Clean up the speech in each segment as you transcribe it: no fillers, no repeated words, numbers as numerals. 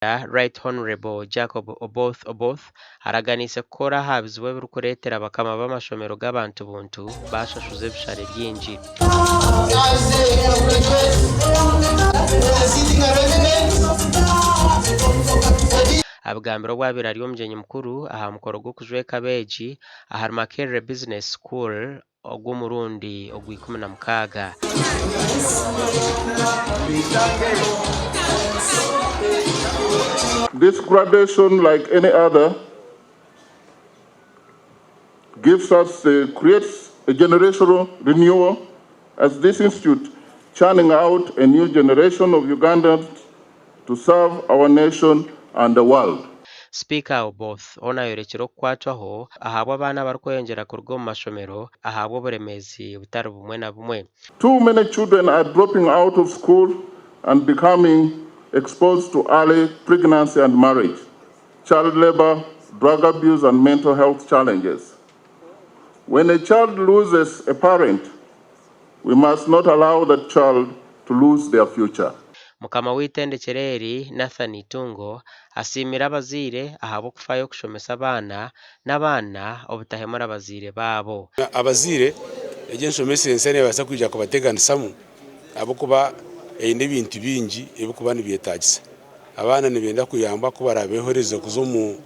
Right Honourable Jacob Oboth Oboth araganiise kukora aha bizibu ebirikureetera bakama b'amashomero g'abantu buntu baashashuza ebishare bingi. Abigambire obu abaire ari omugyenyi mukuru aha mukoro gw'okujweka abeegi ahari Makerere Business School ogw'omurundi ogw'ikumi na mukaaga. This graduation like any other gives us creates a generational renewal as this institute churning out a new generation of Ugandans to serve our nation and the world. Sipiika Oboth hoona ayorekire okukwatwaho ahabw'abaana abarikweyongyera kuruga omu mashomero ahabw'oburemeezi butari bumwe na bumwe. Too many children are dropping out of school and becoming exposed to early pregnancy and marriage, child labour, drug abuse and mental health challenges. When a child loses a parent, we must not allow that child to lose their future. Mukama w'eitendekyero eri, Nathan Itungo, asiimire abazaire ahabw'okufayo kushomesa abaana n'abaana obutahemura bazaire baabo. Abazaire, egi enshomesa ensya neebaasa kwija kubateganisamu ahabw'okuba eine ebintu bingi ebirikuba nibyetaagisa. Abaana nibenda kuyambwa ku baraabeehoreze kuza omu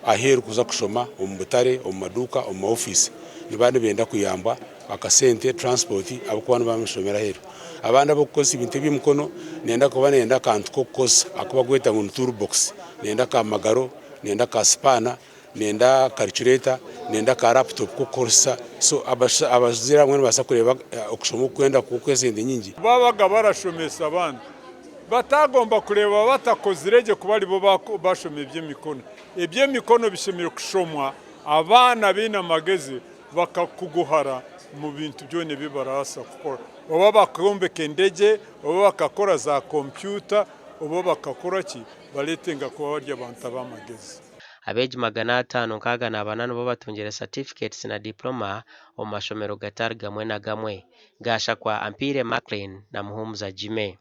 aheeru kuza kushoma omu butare, omu maduuka, omu maofiisi. Nibaba nibenda kuyambwa akasente, transport, ahabw'okuba nibaba nibashomera aheeru. Abandi ab'okukozesa ebintu eby'emikono nibenda kuba nibenda akantu k'okukozesa aku barikweta ngu ni tool box, nibenda ka magaro, nibenda ka sipaana, nibenda karicureeta, nibenda ka laptop k'okukozesa. So abazaire abamwe nibabaasa kureeba okushoma oku kwenda esente nyingi. Babaga barashomesa abaana Batagomba kureeba batakozire gye kuba aribo bashoma eby'emikono. Eby'emikono bishemereire kushomwa abaana abaine amagezi bakakuguhara omu bintu byona ebi barabaasa kukora. Oba bakombeka endegye, oba bakakora za kompyuta, oba bakakora ki, baretenga kuba bari abantu ab'amagezi. Abeegi 564 nibo batungire certificates na diploma omu mashomero gatari gamwe na gamwe. Gashakwa Ampiire Maclean na Muhumuza Jimmy.